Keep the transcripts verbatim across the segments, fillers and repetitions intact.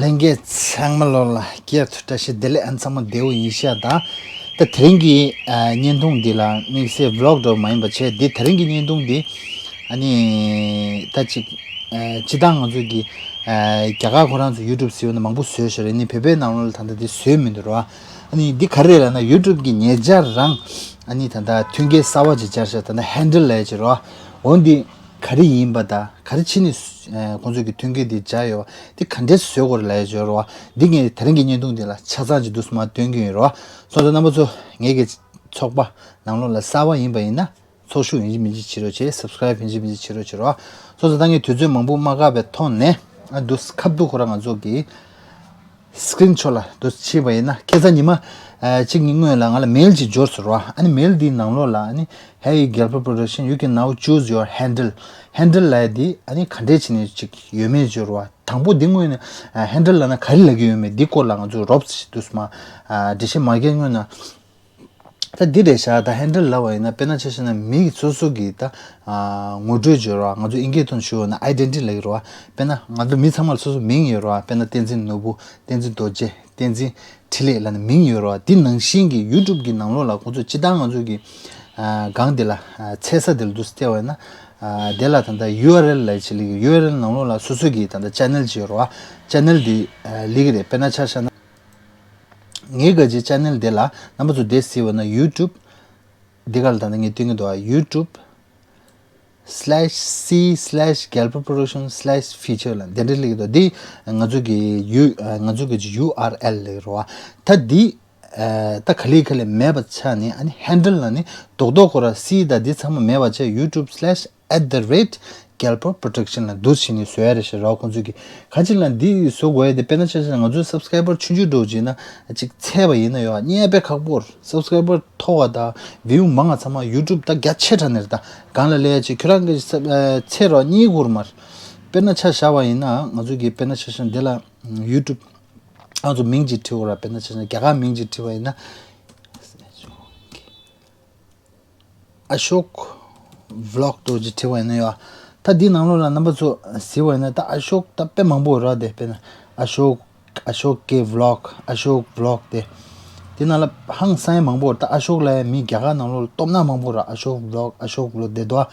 ལྷན་རྒྱས་ཚང་མ་ལོ་ལ་སྐྱེས་ཐུབ་བཀྲ་ཤིས་བདེ་ལེགས། ཨ་ཚང་མ་བདེ་བོ་ཡིན་ཤག་ད། ད་དེ་རིང་གི་ཨ་བརྙན་ཐུང་འདི་ལ་དམིགས་བསལ་ཝི་ལོག་འདྲ་བོ་མ་ཡིན་པ་བྱས། འདི་དེ་རིང་གི་བརྙན་ཐུང་འདི་ཨ་ནི་ད་ཅིག་ཨ་སྤྱིར་བཏང་ང་ཚོ་གི་ཨ་རྒྱ་གར་ཁོ་རང་ཚོ་ཡུ་ཊུབ་ཟེར་བ་ནི་མང་པོ་བཟོས་ཤག་རེད། ནི་བོད་པའི་ནང་ལོགས་ལ་ད་ལྟ་འདི་བཟོས་མི་འདུག་ར། ཨ་ནི་འདི་ག་རེ་རེད་ལབ་ན་ཡུ་ཊུབ་གི་ཉེ་ཆར་རང་ཨ་ནི་ད་ལྟ་མཐུན་རྐྱེན་གསར་བ་ཅིག་སྦྱར་ཤག་ད་ལྟ་ཧན་ཌལ་ལབ་ཡ་ཅིག་ར། འོ་འདི་ག་རེ་ཡིན་པ་དང་ག་རེ་བྱས་ནས་ཨ་ཁོང་ཚོ་གི་མཐུན་རྐྱེན་འདི་སྦྱར་ཡོད་པ་འདི་ག་འདྲས་བཟོས་དགོས་རེད་ལབ་ཡ་ཅིག་ཡོད་ར་བ། འདི་ངས་དེ་རིང་གི་བརྙན་ཐུང་འདི་ལ་ཆ་ཚང་ཅིག་འདུག་སེ་མར་སྟོན་གྱི་ཡོད་ར་བ། སོང་ཙང་རྣམ་པ་ཚོ་ངེད་ཀྱི་ཚོགས་པ་ནང་ལོགས་ལ་གསར་པ་ཡིན་པ་ཡིན་ན། ཚོགས་ཞུགས་ཡིན་གཅིག་མིན་གཅིག་བྱེད་རོགས་བྱེད། སབ་སི་ཀ་རེབ་ཡིན་གཅིག་མིན་གཅིག་བྱེད་རོགས་བྱེད་རོགས། སོ་སོ་ད་ངས་དུས་ཚོད་མང་པོ་མ་བཀག་པའི་ཐོག་ནས་ཨ་འདུག་ཁ་བསྡུ་ཁོ་རང་ང་ཚོ་གི་སི་ཀི་རིན་ཤོཊ་ལ་འདུག་ཕྱིན་པ་ཡིན་ན། ཁ་སང་ཉི་མ་ཨ་གཅིག་གི་སྔོན་ལ་ང་ལ་མེལ་ཅིག་འབྱོར་སོང་ར་བ། ཨ་ནི་མེལ་འདིའི་ནང་ལོགས་ལ་ཨ་ནི། Hey Gelpo Production, you can now choose your handle. ཧན་ཌལ་ལབ་ཡ་འདི་ཨ་ནི་ག་འདྲས་བྱས་ནས་ཅིག་ཡོད་མེད་བརྗོད་ར་བ། དང་པོ་འདི་དངོས་ནས་ཨ་ཧན་ཌལ་ལབ་ན་ག་རེ་ལབ་ཀྱི་ཡོད་མེད་འདི་སྐོར་ལ་ང་ཚོས་རོབ་ཙམ་འདུག་སེ་མར་ཨ་འགྲེལ་བཤད་མ་རྒྱག་སྔོན་ན། ད་འདི་རེད་ཤག་ད་ཧན་ཌལ་ལབ་པ་ཡིན་ན་དཔེར་ན་ཆ་བཞག་ན་མི་སོ་སོ་གི་ད་ཨ་ངོ་སྤྲོད་བརྗོད་ར་བ། ང་ཚོ་ཨིན་སྐད་ཐོག་ནས་ཞུ་བ་ན་ཨའི་ཌེན་ཊི་ཊི་ལབ་ཀྱི་རེད་བ། དཔེར་ན་ང་ཚོ་མི་ཚང་མ་ལ་སོ་སོ་མིང་ཡོད་ར་བ། དཔེར་ན་བསྟན་འཛིན་ནོར་བུ། བསྟན་འཛིན་རྡོ་རྗེ། བསྟན་འཛིན་འཕྲིན་ལས་ལབ་ནས་མིང་ཡོད་ར་བ། འདི་ནང་བཞིན་གྱི་ཡུ་ཊུབ་གི་ནང་ལོགས་ལ་ཁོང་ཚོ་སྤྱིར་བཏང་ང་ཚོ་གི་ཨ་སྒང་འདི་ལ་ཨ་འཚོལ་ས་འདི་ལ་འདུག་སེ་བལྟས་པ་ཡིན་ན། ཨ་དེ་ལ་ད་ལྟ་ཡུ་ཨར་ཨེལ་ལབ་ཡ་ཅིག་སླེབས་ཀྱི། ཡུ་ཨར་ཨེལ་ནང་ལོགས་ལ་སོ་སོ་གི་ད་ལྟ་ཅེ་ནལ་ཅིག་ཡོད་ར་བ། ཅེ་ནལ་འདི་ཨ་སླེབས་ཀྱི་རེད། དཔེར་ན་ཆ་བཞག་ན་ངའི་ག་ཅིག་ཅེ་ནལ་འདི་ལ་རྣམ་པ་ཚོ་འདི་གཟིགས་པ་ན་ཡུ་ཊུབ་འདི་ག་ལ་ད་ལྟ་ངས་སྟོན་གྱི་འདུག་ཨ། ཡུ་ཊུབ་slash c slash Gelpo Production slash feature ལ་དེ་འདྲ་སླེབས་ཀྱི་འདུག་འདི་ང་ཚོ་གི་ཡུ་ང་ཚོ་གི་ཡུ་ཨར་ཨེལ་ལབ་ཀྱི་རེད་བ། ད་འདི་ཨ་ད་ག་ལེ་ག་ལེ་མེད་པ་ཆགས་ནས། ཨ་ནི་ཧན་ཌལ་ལབ་ནི་རྡོག་རྡོག་ཁོ་ར་སི་དང་འདི་ཚང་མ་མེད་པ་བྱས། ཡུ་ཊུབ་slash at the rate Gelpo Production ལ་འདུག་སེ་བྱས་ནས་བཟོ་ཡ་རེད་ཤག་ར་བ། ཁོང་ཚོ་གི་ག་ཅིག་ལ་འདི་བཟོ་དགོས་ཡ་དེ་དཔེར་ན་ཆ་བཞག་ན་ང་ཚོའི་སབ་སི་ཀ་རེ་བར་ཆུང་ཆུང་འདྲ་བོ་བྱས་ན་ཅིག་འཚོལ་བ་ཡིན་ན་ཡོད་རྙེད་ཡ་དཔེ་ཁག་པོ་རེད། སབ་སི་ཀ་རེ་བར་མཐོ་བ་དང་བིའུ་མང་བ་ཚང་མ་ཡུ་ཊུབ་ད་རྒྱ་ཆེ་དྲགས་ནས་རེད། ད་སྒང་ལ་སླེབས་ཡ་ཅིག་ཁྱོད་རང་གི་ཨ་འཚོལ་རོགས་རྙེད་དགོས་རེད་མ་རེད། དཔེར་ན་ཆ་བཞག་པ་ཡིན་ན་ང་ཚོ་གི་དཔེར་ན་ཆ་བཞག་ན་འདི་ལ་ཡུ་ཊུབ་ང་ཚོ་མིང་ཅིག་བྲིས་དགོས་ར། དཔེར་ན་ཆ་བཞག་ན་རྒྱ་གར་མིང་ཅིག་བྲིས་པ་ཡིན་ན། ཨ་ཤོག་ཝི་ལོག་འདྲ་བོ་ཅིག་བྲིས་པ་ཡིན་ན་ཡོད། ད་འདི་ནང་ལོགས་ལ་རྣམ་པ་ཚོ་གཟིགས་པ་ཡིན་ན་ད་ཨ་ཤོག་ད་དཔེ་མང་པོ་ཡོད་ར། དེ་དཔེར་ན་ཨ་ཤོག་ཨ་ཤོག་གི་ཝི་ལོག་ཨ་ཤོག་ཝི་ལོག་དེ། དེ་ནང་ལ་ཧང་སང་ཡ་མང་པོ་ཡོད། ད་ཨ་ཤོག་ལབ་ཡ་མི་རྒྱ་གར་ནང་ལོགས་ལ་སྟོབས་ན་མང་པོ་ཡོད་ར། ཨ་ཤོག་ཝི་ལོག་ཨ་ཤོག་ཝི་ལོག་དེ་འདུག་ཨ།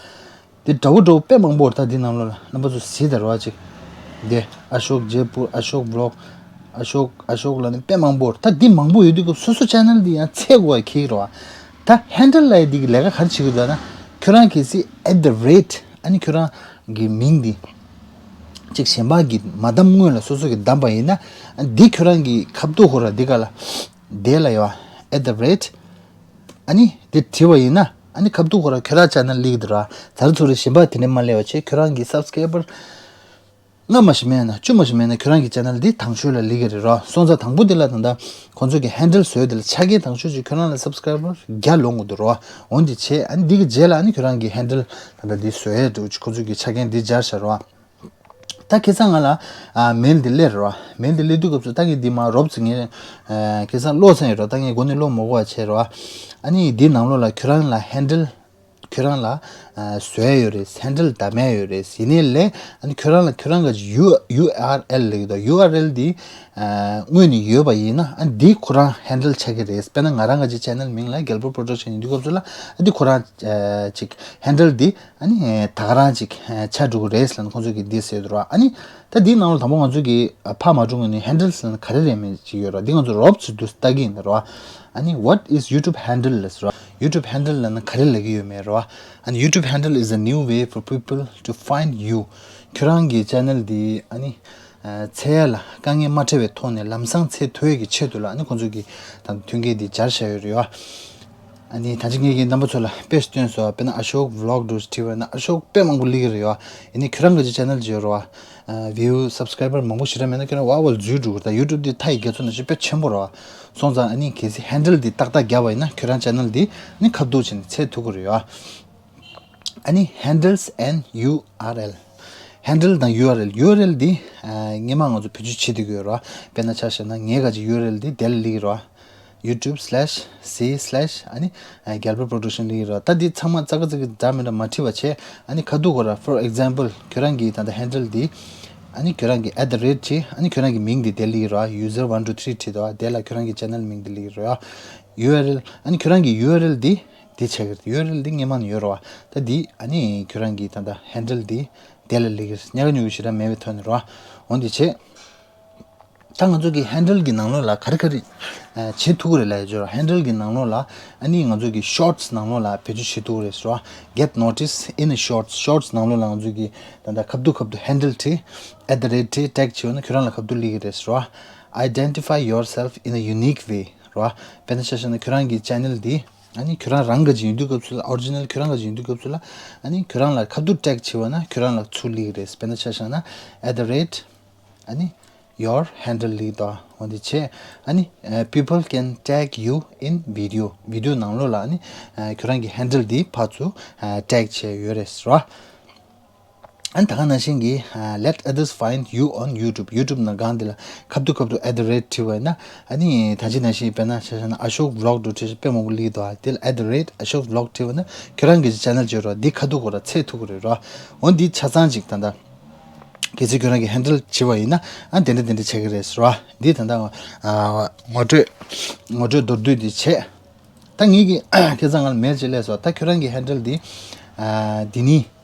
དེ་འདྲ་བོ་འདྲ་བོ་དཔེ་མང་པོ་ཡོད། ད་འདི་ནང་ལོགས་ལ་རྣམ་པ་ཚོ་གཟིགས་དང་རོགས་ཅིག་དེ་ཨ་ཤོག་ཇེ་པུར། ཨ་ཤོག་ཝི་ལོག་ཨ་ཤོག་ཨ་ཤོག་ལབ་ནས་དཔེ་མང་པོ་ཡོད། ད་འདི་མང་པོ་ཡོད་དུས་སྐབས་སོ་སོ་ཅེ་ནལ་འདི་ཡང་འཚོལ་དགོས་པ་ཁེལ་གྱི་རེད་བ། ད་ཧན་ཌལ་ལབ་ཡ་འདི་གི་ལས་ཀ་ག་རེ་བྱེད་ཀྱི་འདུག་ན། ཁྱོད་རང་གལ་སྲིད་at the rate ཨ་ནི་ཁྱོད་རང་གི་མིང་འདི་ཅིག་གཞན་པ་གིས་མ་བདམས་སྔོན་ལ་སོ་སོ་གིས་བདམས་པ་ཡིན་ན། འདི་ཁྱོད་རང་གི་ཁ་བསྡུ་ཁོ་ར་འདི་ག་ལ་དེ་ལ་ཡོད་at the rate ཨ་ནི་དེ་བྲིས་པ་ཡིན་ན། ཨ་ནི་ཁ་བསྡུ་ཁོ་ར་ཁྱོད་རང་ཅེ་ནལ་སླེབས་ཀྱི་འདུག་ར། ད་རེས་ཚོ་རེ་གཞན་པ་དེ་འདྲ་མ་སླེབས་པ་བྱས། ཁྱོད་རང་གི་སབ་སི་ཀ་རེ་བར་ལྔ་མ་ཞིག་མེད་ན་བཅུ་མ་ཞིག་མེད་ན་ཁྱོད་རང་གི་ཅེ་ནལ་འདི་དང་ཤོས་ལ་སླེབས་ཀྱི་རེད་ར། སོང་ཙང་དང་པོ་འདི་ལ་ད་ལྟ་ཁོང་ཚོ་གི་ཧན་ཌལ་བཟོས་དེ་ལ་ཆ་རྐྱེན་དང་ཤོས་ཅིག་ཁྱོད་རང་ལ་སབ་སི་ཀ་རེ་བར་བརྒྱ་ལོངས་དགོས་འདུག་ར། འོ་འདི་བྱས། ཨ་ནི་འདི་གི་རྗེས་ལ་ཨ་ནི་ཁྱོད་རང་གི་ཧན་ཌལ་ད་ལྟ་འདི་བཟོ་ཡས་འདུག་ཁོང་ཚོ་གི་ཆ་རྐྱེན་འདི་སྦྱར་བཞག་ར། ད་ཁ་སང་ང་ལ་ཨ་མེལ་འདི་སླེབས་ར། མེལ་འདི་སླེབས་དུས་སྐབས་སུ་ད་ངས་འདི་མར་རོབ་ཙམ་ངས་ཨ་ཁ་སང་ཀློག་ཚར་ཡོད་ར། ད་ངས་འགོ་ནས་ཀློག་མ་དགོས་པ་བྱས་ར། ཨ་ནི་འདི་ནང་ལོགས་ལ་ཁྱོད་རང་ལ་ཧན་ཌལ་ཁྱོད་རང་ལ་ཨ་བཟོ་ཡ་ཡོད་རེད། ཧན་ཌལ་བདམས་ཡ་ཡོད་རེད། ཡིན་ནའི་ལས་ཨ་ནི་ཁྱོད་རང་ལ་ཁྱོད་རང་གི་ཡུ་ཡུ་ཨར་ཨེལ་ལབ་ཀྱི་འདུག་ཡུ་ཨར་ཨེལ་འདི་ཨ་དངོས་གནས་ཡོད་པ་ཡིན་ན་ཨ་འདི་ཁོ་རང་ཧན་ཌལ་ཆགས་ཀྱི་རེད། དཔེར་ན་ང་རང་གི་ཅེ་ནལ་མིང་ལ་Gelpo Production ཡིན་དུས་སྐབས་སུ་ལ་ཨ་འདི་ཁོ་རང་ཨ་ཅིག་ཧན་ཌལ་འདི་ཨ་ནི་ད་ག་རང་ཅིག་ཆགས་འགྲོ་གི་རེད་ལབ་ནས་ཁོང་ཚོ་གིས་འདི་ཟེར་འདུག་ར། ཨ་ནི་ད་འདིའི་ནང་ལ་དང་པོ་ང་ཚོ་གིས་ཕར་མ་འགྲོ་སྔོན་ནས་ཧན་ཌལ་ཟེར་ན་ག་རེ་རེད་མེད་ཅིག་ཡོད་ར། འདི་ང་ཚོ་རོབ་ཙམ་འདུག་ལྟ་གི་ཡིན་ར། ཨ་ནི་What is YouTube handle ལབ་ཟེར་ར། YouTube handle ལབ་ན་ག་རེ་ལབ་ཀྱི་ཡོད་མེད་ར། ཨ་ནི་YouTube handle is a new way for people to find you. ཁྱོད་རང་གི་ཅེ་ནལ་འདི་ཨ་ནི་འཚོལ་ཡ་ལ་དཀའ་ངལ་མ་འཕྲད་པའི་ཐོག་ནས་ལམ་སང་འཚོལ་ཐུབ་ཡས་ཀྱི་ཆེད་དུ་ལ་ཨ་ནི་ཁོང་ཚོ་གིས་ད་མཐུན་རྐྱེན་འདི་སྦྱར་བཞག་ཡོད་རེད་བ། ཨ་ནི་ད་ཅི་ངེད་ཀྱིས་རྣམ་པ་ཚོ་ལ་དཔེ་སྟོན་སོང་བ། དཔེར་ན་ཨ་ཤོག་ཝི་ལོག་འདྲ་བོ་བྲིས་པ་ན་ཨ་ཤོག་དཔེ་མང་པོ་སླེབས་ཀྱི་རེད་བ། ཡིན་ནའི་ཁྱོད་རང་གི་ཅེ་ནལ་ཅིག་ཡོད་རེད་བ། ཨ་བིའུ་སབ་སི་ཀ་རེ་བར་མང་པོ་ཞེ་དྲག་མེད་ན་ཁྱོད་རང་ཝ་ཝ་འཛུལ་འགྲོ་གི་རེད། ད་ཡུ་ཊུབ་འདི་མཐའ་ཡི་རྒྱ་མཚོ་ནང་བཞིན་དཔེ་ཆེན་པོ་རེད་བ། སོང་ཙང་ཨ་ནི་གལ་སྲིད་ཧན་ཌལ་འདི་ཏག་ཏག་བརྒྱབ་པ་ཡིན་ན་ཁྱོད་རང་ཅེ་ནལ་འདི་ཨ་ནི་ཁ་བསྡུ་བྱས་ནས་འཚོལ་ཐུབ་ཀྱི་རེད་བ། ཨ་ནི་handles and U R L. ཧན་ཌལ་དང་ཡུ་ཨར་ཨེལ། ཡུ་ཨར་ཨེལ་འདི་ཨ་སྔོན་མ་ང་ཚོ་བེད་སྤྱོད་བྱེད་བསྡད་ཀྱི་ཡོད་རེད་བ། དཔེར་ན་ཆ་བཞག་ན་ངའི་ག་ཅིག་ཡུ་ཨར་ཨེལ་འདི་དེ་ལ་སླེབས་ཀྱི་རེད་བ། YouTube slash C slash ཨ་ནི་ཨ་Gelpo Production སླེབས་ཀྱི་རེད་བ། ད་འདི་ཚང་མ་ཙག་ག་ཙིག་གེ་འདྲ་མི་འདྲ་མ་བྲིས་པ་བྱས། ཨ་ནི་ཁ་ཐུག་གོ་ར། For example ཁྱོད་རང་གི་ད་ལྟ་ཧན་ཌལ་འདི་ ཨ་ནི་ཁྱོད་རང་གི་at the rate བྱས། ཨ་ནི་ཁྱོད་རང་གི་མིང་འདི་དེ་སླེབས་ཀྱི་རེད་བ། user one two three བྲིས་འདུག་བ། དེ་ལ་ཁྱོད་རང་གི་channel མིང་འདི་སླེབས་ཀྱི་རེད་བ། ཡུ་ཨར་ཨེལ། ཨ་ནི་ཁྱོད་རང་གི་ཡུ་ཨར་ཨེལ་འདི་འདི་བྱེད་ཀྱི་རེད། ཡུ་ཨར་ཨེལ་འདི་སྔོན་མ་ནས་ཡོད་རེད་བ། ད་འདི་ཨ་ནི་ཁྱོད་རང་གི་ད་ལྟ་handle འདི་དེ་ལ་སླེབས་ཀྱི་རེད། ཉག་ག་ཉུག་གི་ཞེ་དྲག་མེད་པའི་ཐོག་ནས་རེད་བ། འོ་འདི་བྱས། ད་ང་ཚོ་གི་handle གི་ནང་ལོགས་ལ་ག་རེ་ག་རེ་ཨ་བྱེད་ཐུབ་ཀྱི་རེད་ལབ་ཡ་ཅིག་ཡོད་རེད། handle གི་ནང་ལོགས་ལ་ཨ་ནི་ང་ཚོ་གི་shorts ནང་ལོགས་ལ་བེད་སྤྱོད་བྱེད་ཐུབ་ཀྱི་རེད་ཟེར་བ། Get noticed in shorts. Shorts ནང་ལོགས་ལ་ང་ཚོ་གི་ད་ལྟ་ཁ་ཐུག་ཁ་ཐུག་handle བྲིས། at the rate བྲིས། tag བྱས་པ་ན་ཁྱོད་རང་ལ་ཁ་ཐུག་སླེབས་ཀྱི་རེད་ཟེར་བ། Identify yourself in a unique way རེད་བ། དཔེར་ན་ཆ་བཞག་ན་ཁྱོད་རང་གི་channel འདི་ཨ་ནི་ཁྱོད་རང་རང་ག་ཅིག་ཡིན་དུས་སྐབས་སུ་ལ། original ཁྱོད་རང་ག་ཅིག་ཡིན་དུས་སྐབས་སུ་ལ་ཨ་ནི་ཁྱོད་རང་ལ་ཁ་ཐུག་tag བྱས་པ་ན་ཁྱོད་རང་ལ་ཚུར་སླེབས་ཀྱི་རེད། དཔེར་ན་ཆ་བཞག་ན་at the rate ཨ་ནི་your handle སླེབས་ཀྱི་འདུག་འོ་འདི་བྱས། ཨ་ནི་ཨ་people can tag you in video. video ནང་ལོགས་ལ་ཨ་ནི་ཨ་ཁྱོད་རང་གི་handle འདི་ཕར་ཚུར་ཨ་tag བྱས་ཡོད་རེད་ཟེར་བ། ཨ་ནི་ད་ག་ནང་བཞིན་གྱི་ཨ་let others find you on YouTube. YouTube ནང་སྒང་འདི་ལ་ཁ་ཐུག་ཁ་ཐུག་at the rate བྲིས་པ་ཡིན་ན། ཨ་ནི་ད་ཅི་ནང་བཞིན་དཔེར་ན་ཆ་བཞག་ན་Ashok vlog འགྲོ་བྲིས་དཔེ་མང་པོ་སླེབས་ཀྱི་འདུག་དེ་ལ་at the rate Ashok vlog བྲིས་པ་ན་ཁྱོད་རང་གི་channel བརྗོད་རོགས་འདི་ཁ་ཐུག་གོ་ར་ཚད་ཐུག་གི་རེད་རོ། འོ་འདི་ཆ་ཚང་ཅིག་ད་ལྟ་གལ་སྲིད་ཁྱོད་རང་གི་handle བྱེད་པ་ཡིན་ན་ཨ་དེ་འདྲ་དེ་འདྲ་ཆགས་ཀྱི་རེད་ཟེར་བ། འདི་ད་ལྟ་ཨ་ངོ་སྤྲོད་ངོ་སྤྲོད་མདོར་བསྡུས་འདི་བྱས། ད་ངེད་ཀྱི་ཁ་སང་ང་ལ་mail ཅིག་སླེབས་སོང་། ད་ཁྱོད་རང་གི་handle འདི་ཨ་འདི་ནི་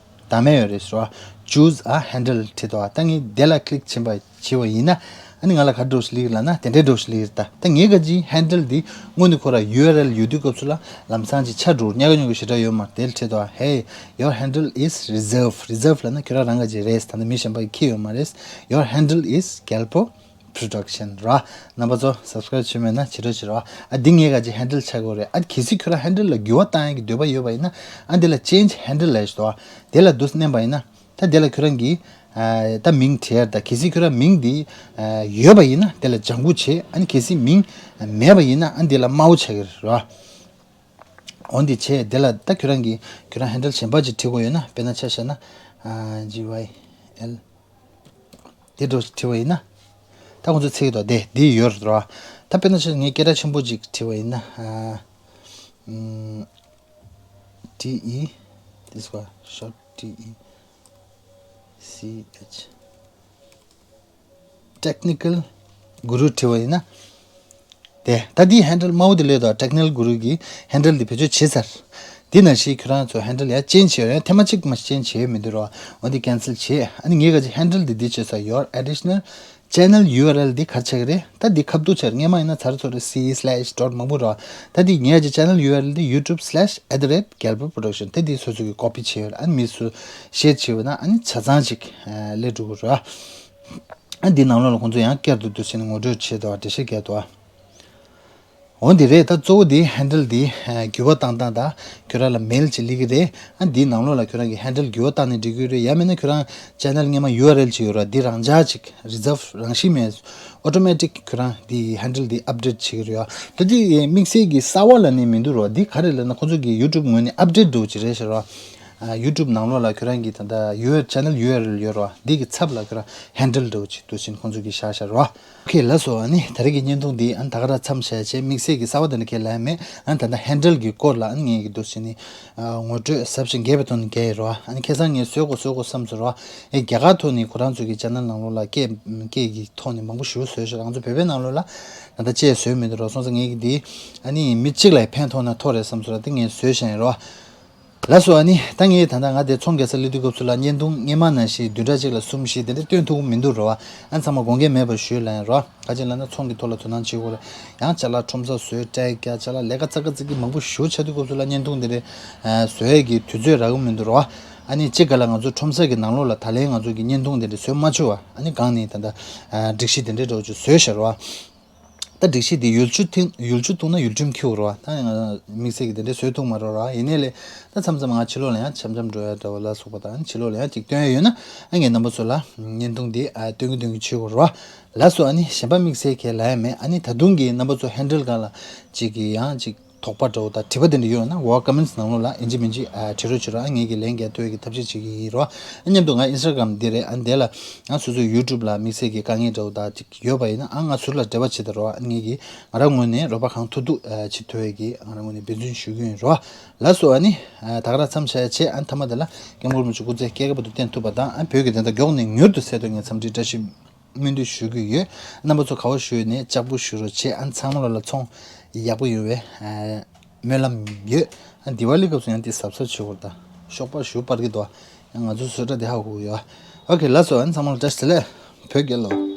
བདག་མེད་ཡོད་རེད་ཟེར་བ། Choose a handle བྲིས་འདུག་ད་ངས་དེ་ལ་click བྱེད་པ་བྱས་པ་ཡིན་ན་ཨ་ནི་ང་ལ་ག་འདྲ་ཞིག་སླེབས་ཀྱི་ལབ་ན་དེ་འདྲའི་འདྲ་ཞིག་སླེབས་ཀྱི་རེད། ད་ད་ངེད་ཀྱི་handle འདི་དངོས་གནས་ཁོ་ར་ཡུ་ཨར་ཨེལ་ཡོད་དུས་སྐབས་སུ་ལ་ལམ་སང་ཅིག་ཆགས་འགྲོ། ཉག་ག་ཉུག་ག་ཞེ་དྲག་ཡོད་མ་རེད། དེ་ལ་བྲིས་འདུག Hey, your handle is reserved. reserved ལབ་ན་ཁྱོད་རང་རང་ག་ཅིག་རེད། ད་ལྟ་མི་གཞན་པ་གིས་འཁྱེར་ཡོད་མ་རེད། Your handle is Galpo Production ར། རྣམ་པ་ཚོ་subscribe བྱས་མེད་ན་བྱེད་རོགས་བྱེད་རོགས། ཨ་འདི་ངས་ག་ཅིག་handle ཆགས་ཀྱི་རེད། ཨ་གལ་སྲིད་ཁྱོད་རང་handle ལ་འགྱུར་བ་བཏང་ཡག་གི་འདོད་པ་ཡོད་པ་ཡིན་ན་ཨ་འདི་ལ་change handle ལབ་ཞིག་འདུག་དེ་ལ་འདུག་མནན་པ་ཡིན་ན་ད་དེ་ལ་ཁྱོད་རང་གི་ཨ་ད་མིང་བྲིས་ཡག་ད་གལ་སྲིད་ཁྱོད་རང་མིང་འདི་ཨ་ཡོད་པ་ཡིན་ན་དེ་ལ་ལྗང་གུ་བྱས། ཨ་ནི་གལ་སྲིད་མིང་མེད་པ་ཡིན་ན་ཨ་འདི་ལ་དམར་པོ་ཆགས་ཀྱི་རེད་ར། འོ་འདི་བྱས་དེ་ལ་ད་ཁྱོད་རང་གི་ཁྱོད་རང་handle གཞན་པ་ཅིག་བྲིས་དགོས་ཡོད་ན། དཔེར་ན་ཆ་བཞག་ན་ཨ་G Y L དེ་འདྲ་བྲིས་པ་ཡིན་ན། ད་ཁོང་ཚོས་ཚིག་དོ་དེ་འདི་ཡོད་རེད་ར། ད་དཔེར་ན་ཆ་ངས་སྐད་གྲགས་ཆེན་པོ་ཅིག་བྲིས་པ་ཡིན་ན། ཨ་ཨམ། T E this one short T E C H technical guru བྲིས་པ་ཡིན་ན། དེ་ད་འདི་handle དམར་པོ་དེ་སླེབས་འདུག Technical Guru གི་handle འདི་བེད་སྤྱོད་བྱས་ཚར། འདི་ནང་བཞིན་ཁྱོད་རང་ཚོ་handle ཡང་change བྱས་ཡོད་རེད། ཐེངས་མ་གཅིག་མ་change བྱས་ཡོད་མི་འདུག་རོ། འོ་འདི་cancel བྱས། ཨ་ནི་ངས་ག་ཅིག་handle འདི་འདི་བྱས་ཚར། Your additional channel U R L འདི་ག་རེ་ཆགས་ཀྱི་རེད། ད་འདི་ཁ་བསྡུ་བྱས་རེད། སྔོན་མ་ཡིན་ན་ཚར་ཚོ་རེད། C slash dot མང་པོ་རོ། ད་འདི་ངས་ག་ཅིག་channel U R L འདི youtube slash at the rate galpo production ད་འདི་སོ་སོ་གི་copy བྱས་ཡོད་རེད། ཨ་ནི་མི་སུ་share བྱས་ཡོད་ན་ཨ་ནི་ཆ་ཚང་ཅིག་སླེབས་འགྲོ་གི་རོ། ཨ་འདི་ནང་ལོགས་ལ་ཁོང་ཚོ་ཡང་བསྐྱར་དུ་འདུག་སེ་ནས་ངོ་སྤྲོད་བྱས་འདུག་འགྲེལ་བཤད་བརྒྱབ་འདུག་འོ་འདི་རེད། ད་གཙོ་བོ་འདི་handle འདི་འགྱུར་བ་བཏང་སྟངས་དང་ཁྱོད་རང་ལ་mail ཅིག་སླེབས་ཀྱི་རེད། ཨ་འདིའི་ནང་ལོགས་ལ་ཁྱོད་རང་གི་handle འགྱུར་བ་བཏང་ནས་འགྲིག་གི་རེད། ཡང་མིན་ན་ཁྱོད་རང་channel སྔོན་མ་U R L ཅིག་ཡོད་རེད། འདི་རང་འཇགས་ཅིག་reserve རང་བཞིན་མེད། automatic ཁྱོད་རང་འདི་handle འདི་update བྱེད་ཀྱི་རེད། ད་འདི་དམིགས་བསལ་གྱི་གསར་པ་ལབ་ནི་མི་འདུག་རོ། འདི་ག་རེ་ལབ་ན་ཁོང་ཚོ་གི་youtube ངོས་ནས་update འགྲོ་གི་རེད་ཟེར་རོ། ཨ་youtube ནང་ལོགས་ལ་ཁྱོད་རང་གི་ད་ལྟ་U R channel U R L ཡོད་རོ། འདི་གི་ཚབ་ལ་ཁྱོད་རང་handle འདྲ་བོ་ཅིག་འདུག་སེ་ཁོང་ཚོ་གིས་བཞག་བཞག་རོ། ཨོ་ཁེ་ལགས་སོ། ཨ་ནི་ད་རེས་ཀྱི་བརྙན་ཐུང་འདི་ཨ་ནི་ད་ག་རང་མཚམས་བཞག་བྱས། དམིགས་བསལ་གྱི་གསར་པ་དེ་འདྲ་ཁས་ལེན་མེད། ཨ་ནི་ད་ལྟ་handle གི་སྐོར་ལ་ཨ་ནི་ངས་ཀྱི་འདུག་སེ་ནི་ཨ་ངོ་སྤྲོད་ཟབ་ཞིང་རྒྱས་པའི་ཐོག་ནས་རྒྱག་ཡོད་རོ། ཨ་ནི་ཁ་སང་ངས་བཟོ་དགོས་བཟོ་དགོས་བསམ་སོང་རོ། ཨེ་རྒྱ་གར་ཐོག་ནས་ཁོ་རང་ཚོ་གི་channel ནང་ལོགས་ལ་སྐད་སྐད་ཀྱི་ཐོག་ནས་མང་པོ་ཞིག་བཟོས་ཤག་ང་ཚོ་བོད་པའི་ནང་ལོགས་ལ་ད་ལྟ་ཅིག་བཟོས་མི་འདུག་རོ། སོང་ཙང་ངས་ཀྱི་འདི་ཨ་ནི་མི་གཅིག་ལ་ཕན་ཐོགས་ན་ཐོགས་རེད་བསམ་སོང་ར། དེ་ངས་བཟོས་བཞག་ཡིན་རོ། ལགས་སོ། ཨ་ནི་ད་ངས་ད་ལྟ་ང་དེ་ཚོང་རྒྱག་སར་སླེབས་དུས་སྐབས་སུ་ལ་བརྙན་ཐུང་སྔོན་མ་ནང་བཞིན་བདུན་ཕྲག་གཅིག་ལ་གསུམ་བཞི་དེ་འདྲ་སྟོན་ཐུབ་ཀྱི་མི་འདུག་རོ། ཨ་ནི་ཚང་མ་དགོངས་འགལ་མེད་པར་ཞུས་ལབ་ཡིན་རོ། ག་ཅི་ལབ་ན་ཚོང་གི་ཐོག་ལ་དོ་སྣང་བྱེད་དགོས་རེད། ཡང་ཅ་ལག་ཁྲོམ་ས་བཟོས། ཏྲེ་རྒྱག་ཅ་ལག་ལས་ཀ་ཙག་ཙིག་གི་མང་པོ་ཞེ་པོ་ཆགས་དུས་སྐབས་སུ་ལ་བརྙན་ཐུང་དེ་འདྲ་བཟོ་ཡས་ཀྱི་དུས་ཚོད་རག་གི་མི་འདུག་རོ། ཨ་ནི་གཅིག་ག་ལ་ང་ཚོ་ཁྲོམ་ས་གི་ནང་ལོགས་ལ་ད་ལན་ང་ཚོ་གི་བརྙན་ཐུང་དེ་འདྲ་བཟོས་མ་བཅུག་པ། ཨ་ནི་སྒང་ནས་ད་ལྟ་སྒྲིག་གཞི་དེ་འདྲ་འདྲ་བོ་ཅིག་བཟོས་བཞག་རོ། ད་སྒྲིག་གཞི་འདི་ཡུལ་ཆུ་ཐིང་ཡུལ་ཆུ་བཏུང་ན་ཡུལ་ཁྲིམས་འཁྱེར་རོ། ད་ང་དམིགས་བསལ་གྱི་དེ་འདྲའི་བཟོས་ཐུབ་མ་རེད་ར། ཡིན་ནའི་ལས་ད་མཚམས་མཚམས་ང་ཕྱི་ལོགས་ལ་ཡང་འཆམ་འཆམ་འགྲོ་ཡ་འདྲ་བོ་ལ་སོགས་པ་དང་ཕྱི་ལོགས་ལ་ཡང་ཅིག་སྟོན་ཡ་ཡོད་ན་ཨ་ངས་རྣམ་པ་ཚོ་ལ་བརྙན་ཐུང་འདི་ཨ་སྟོན་གི་སྟོན་གི་བྱེད་དགོས་ར། ལགས་སོ། ཨ་ནི་གཞན་པ་དམིགས་བསལ་གྱི་ལབ་ཡ་མེད། ཨ་ནི་ད་དུང་གི་རྣམ་པ་ཚོ་ཧན་ཌལ་སྒང་ལ་ཅིག་གི་ཡང་ཅིག་དོགས་པ་འདྲ་བོ་དང་དྲི་བ་དེ་འདྲ་ཡོད་ན་འོག་ཀོ་མེན་ཊི་ནང་ལོགས་ལ་ཨིན་ཇི་མིན་ཇི་ཨ་བྲིས་རོགས་བྱེད་རོགས། ཨ་ངེད་ཀྱིས་ལན་རྒྱག་ཐུབ་ཡས་ཀྱི་ཐབས་ཤེས་བྱེད་ཀྱི་ཡིན་རོགས། ཨ་མཉམ་དུ་ང་ཨིན་སི་ཊ་གྷི་རམ་འདི་རེད། ཨ་འདི་ལ་ང་སོ་སོའི་ཡུ་ཊུབ་ལ་དམིགས་བསལ་གྱི་དཀའ་ངལ་འདྲ་བོ་དང་ཅིག་ཡོད་པ་ཡིན་ན་ཨ་ང་ཟུར་ལ་འབྲེལ་བ་བྱེད་དང་རོགས། ཨ་ངེད་ཀྱིས་ང་རང་ངོས་ནས་རོགས་པ་གང་ཐུབ་ཐུབ་ཨ་བྱེད་ཐུབ་ཡས་ཀྱི་ང་རང་ངོས་ནས་འབད་བརྩོན་ཞུ་གི་ཡིན་རོགས། ལགས་སོ། ཨ་ནི་ཨ་ད་ག་རང་མཚམས་བཞག་ཡ་བྱས། ཨ་མཐའ་མ་དེ་ལ་སྐྱབས་མགོན་རིན་པོ་ཆེ་སྐུ་ཚེ་བསྐལ་པ་དུ་བརྟན་ཐུབ་པ་དང་། ཨ་བོད་ཀྱི་བདེན་མཐའ་མགྱོགས་ནས་མྱུར་དུ་གསལ་ཐུབ་ངེས་འཚམས་འདྲི་བཀྲ་ཤིས་སྨོན་འདུན་ཞུ་གི་ཡོད། རྣམ་པ་ཚོ་ག་བ་བཞུགས་ནས་ལྕགས་པོ་བཞུགས་རོགས་བྱེད། ཨ་ཚང་མ་ལ་ལ་ཚོང་ཡག་པོ་ཡོང་བའི་ཨ་སྨོན་ལམ་ཡོད། ཨ་དི་ཝ་ལི་སྐབས་སུ་ཡང་དེ་གཟབ་གཟབ་བྱེད་དགོས་རེད་ད། ཤོག་པ་ཞུ་པར་གི་འདུག་ཡང་ང་ཚོའི་བཟོ་གྲྭ་དེ་ཧ་གོ་གི་ཡོད། ཨོ་ཁེ། ལགས་སོ། ཨ་ཚང་མ་ལ་བཀྲ་ཤིས་བདེ་ལེགས། བོད་རྒྱལ་ལོ།